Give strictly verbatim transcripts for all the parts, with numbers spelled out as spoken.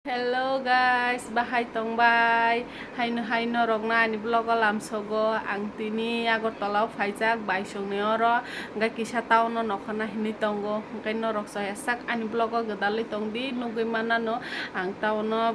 Hello guys, bahai tongbai? Haino hai norokno ani vlog o lamsogo. Ang tini Agartala o phaijak, baisongni oro, hwnkhe kisa town o nokho nahini tongo, hwnkhe norok soya sak ani vlog o gwdalwi tongdi, nugwi manano ang town o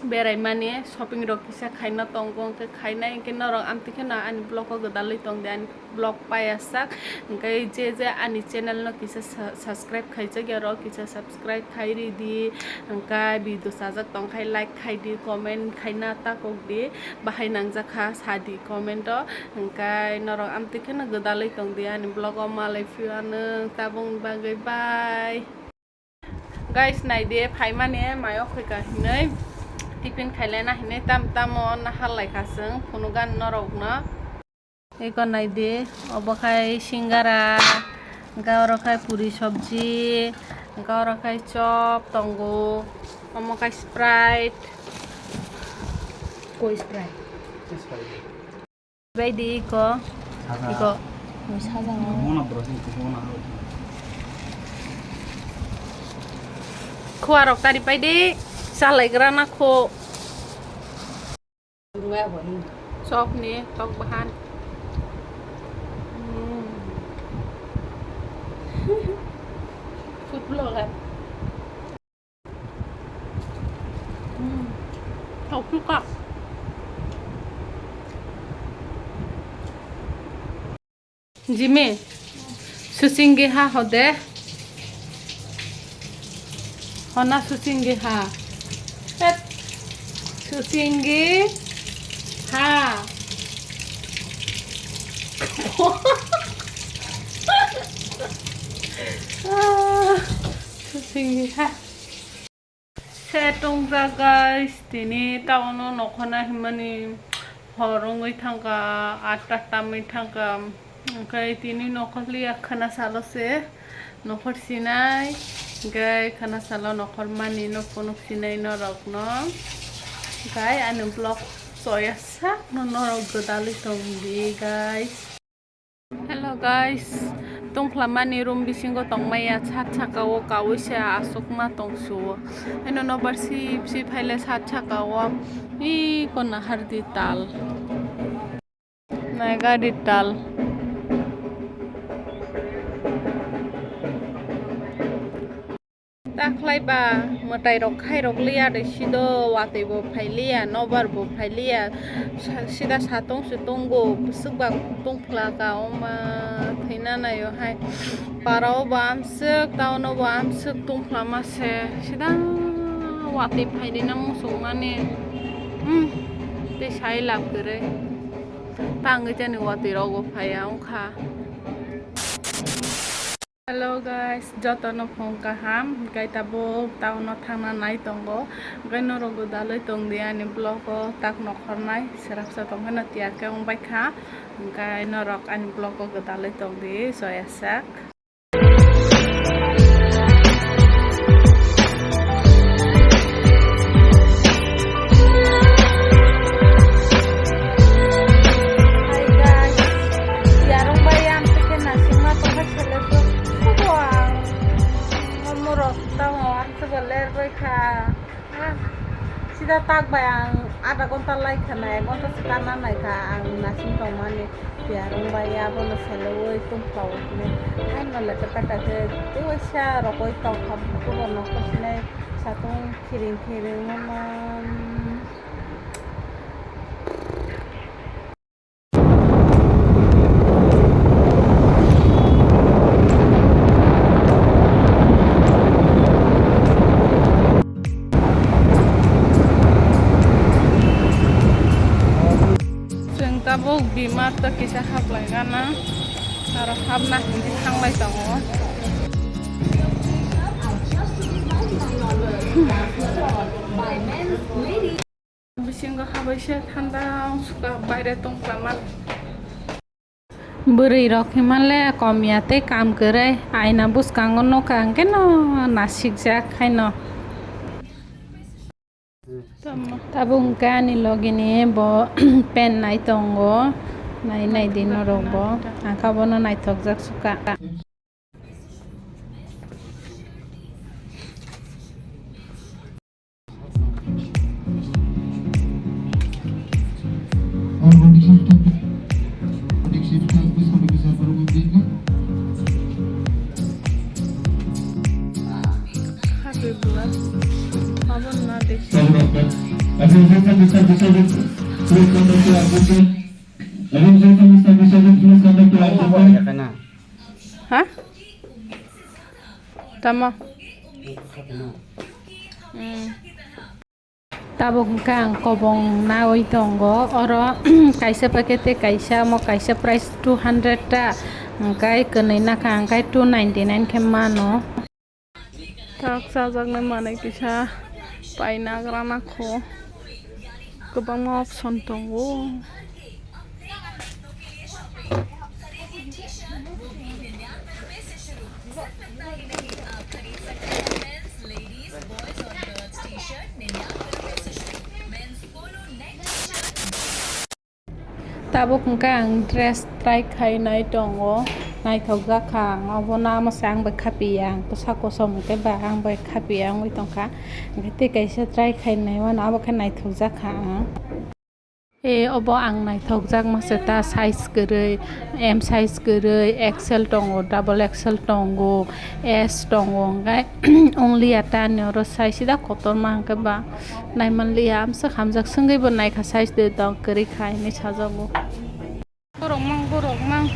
beraimani, shopping rok kisa khaina tongo, hwnkhe khainai, hwnkhe norok amtwi kheno ani vlog o gwdalwi tongdi, ani vlog paiyasak. Hwnkhe je je ani channel no kisa sa-, subscribe khaijak ya rok kisa subscribe khai ridi. Hwnkhe video chajak tongkhai like khaidi, comment khaina takokdi, bahai nangjak kha sadi comment o. Hwnkhe norok amtwi kheno gwdalwi tongdi ani vlog o, malai phiyok ano tabukni bagwi bye. Guys, naidi, phaimani mayo khaika hinwi tiffin khailaina hinwi tam tamo nahar laikha chwng phunugan norokno. Eko naidi, obo khai singara, hwnkhe oro khai puri sobji, hwnkhe oro khai chop tongo, omo khai Sprite. Koi Sprite? Bai di iko. Saja. Iko. Saja. Mona bro, iko mona. Khua rok tari pai di. Salai gra na kho. Chop ni tok bahan. Hmm. Food vlogger. Hmm. Thauk sukha. Jimmy, susingi ha hode. Hona susingi ha. Pet. Susingi ha. Ah, susingi ha. Se tongjak guys, tini town o nokho na himani hor wngwi thangkha, atta tamwi thangkha, hwnkhe tini nokho liya khwna salo se nokhor sinai, hwnkhe khwna salo nokhor mani no phunuk sinai norokno, hwnkhe ani vlog soya sakno norok gwdalwi tongdi guys. Hello guys, tongphlamani room bisingo tongmaya sat saka o kawi se aswkma tongsuo. Haino nobar sip sip haile sat saka o iko nahardi tal. Naigadi tal. Takhlai ba mwtai rok khai rok liya de sido watwi bo phai liya nobar bo phai liya sa-, sida satong se tongo bwswk ba tongphla ka oma thwina naio hai para o bo amswk town o bo amswk tongphla ma se sida watwi phai rina muchung mani hmm tei sai lab kwrwi tangwi jani watwi rok bo phai ya wngkha. Hello guys, jotono phung kaham, hwnkhe tabuk town o thangna nai tongo, hwnkhe norok gwdalwi tongdi ani vlog o tak nokhornai, swrapsa tongkheno tiyar khe wngbaikha, hwnkhe norok ani vlog o gwdalwi tongdi, soya sak. Hi guys, yarung bai ang tike nasingma tongkha sele subo ang omorok tamo ang subo ler bai kha. Ah, sida tak bai ang adha ghonta lai kha na, ek ghonta se kanna nai kha, ang nasing tongmani yarung bai abono sele oi tongkha o hwnwi. Hai no le peta khe tei waisa rok oi tongkha, bukubo nokho sinai satung khiring khiring mano. Chwng tabuk bimar to kisa haplai gana, aro hapna hinwi thanglai tongo. Bisingo habai se thanda wngsuka, baire tongkha man. Bwrwi rok himanle komya tei kam kwrwi aina bwskango nokha hwnkhe no nasikjak haino. Tabuk hwnkhe ani logini bo pen nai tongo, nai nai di norok bo, ang kha bono naithokjak suka. Ha? Tamo? Hmm. Tabuk hwnkhe ang kobong nawi tongo. Oro kaisa packet tei kaisa, omo kaisa price two hundred ta, hwnkhe kwnwi nakha hwnkhe two ninety nine khe mano. Tak chajaknai manwi kisa painagra nakho, kwbangma option tongo. Tabuk hwnkhe ang dress try khainai tongo, naithokjak kha ang, obono amo se ang bai khapiya, ang bwsa kosom hwnkhe ba ang bai khapiya wngwi tongkha, hwnkhe tei kaisa try khainai mano, abo khe naithokjak kha ang. E, obo ang naithokjak masa ta, size kwrwi, M size kwrwi, X L tongo, double X L tongo, S tongo, hwnkhe only ata ni oro size sida kotorma hwnkhe ba naimanliya, amswk hamjak swngwi bo naikha, size de tong kwrwi kha hinwi sajago. Borok mang, borok mang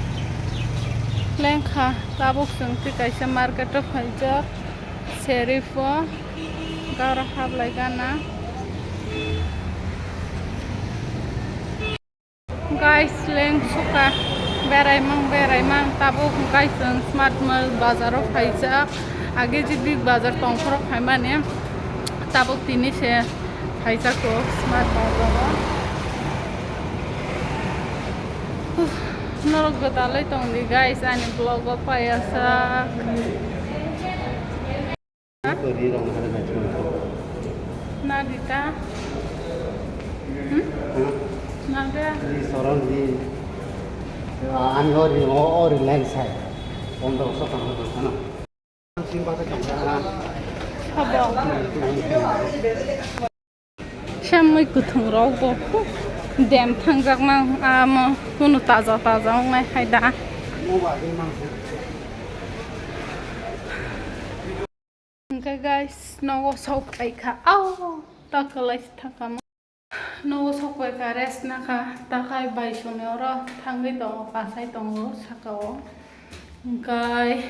lengkha, tabuk chwng tei kaisa market o phaijak, serif o garo hablai gana. Guys, leng suka berai mang, berai mang, tabuk guys chwng Smart Mall bazar o phaijak, age je big bazar tongphoro phaimani, tabuk tini se phaijak o Smart Bazar o. Norok gwdalwi tongdi guys, ani vlog o paiyasak. Ri rong hada na chuma. Na dita. Hmm? Hah? Na de. Ri soron ri. Ani o ri, o, o ri line sai. Pondro so tang na. Sabo. Samui kuthung rok bo dem thangjak mang amo kunu taja taja wngnai hai da. Hwnkhe guys, nogo sok paikha. Au, ta kwlai thangkha. Nogo sok paikha, rest nakha. Takhai bai soni oro thangwi tongo, kasai tongo saka o. Hwnkhe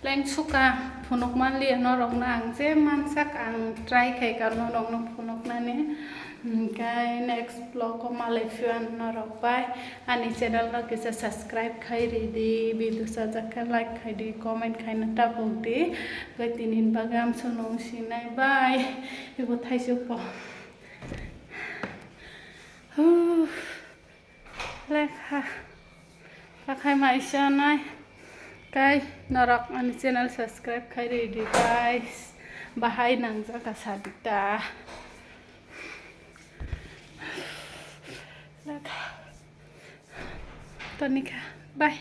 leng suka phunuk manliya norokno ang je mansak ang try khaikha norokno phunuknani. Hwnkhe next vlog o malai phiya norok bai ani channel no kisa subscribe khai ridi, video sajak khe like khai di, comment khaina tabuk di. Hwnkhe tini bagwi amsuk nung sinai bai ebo thaisuk po. Huh. Lekha. Takhai mai sanai. Kai norok ani channel subscribe khai ridi guys. Bahai nangjak asa dita. Lekha. Tonika. Bye.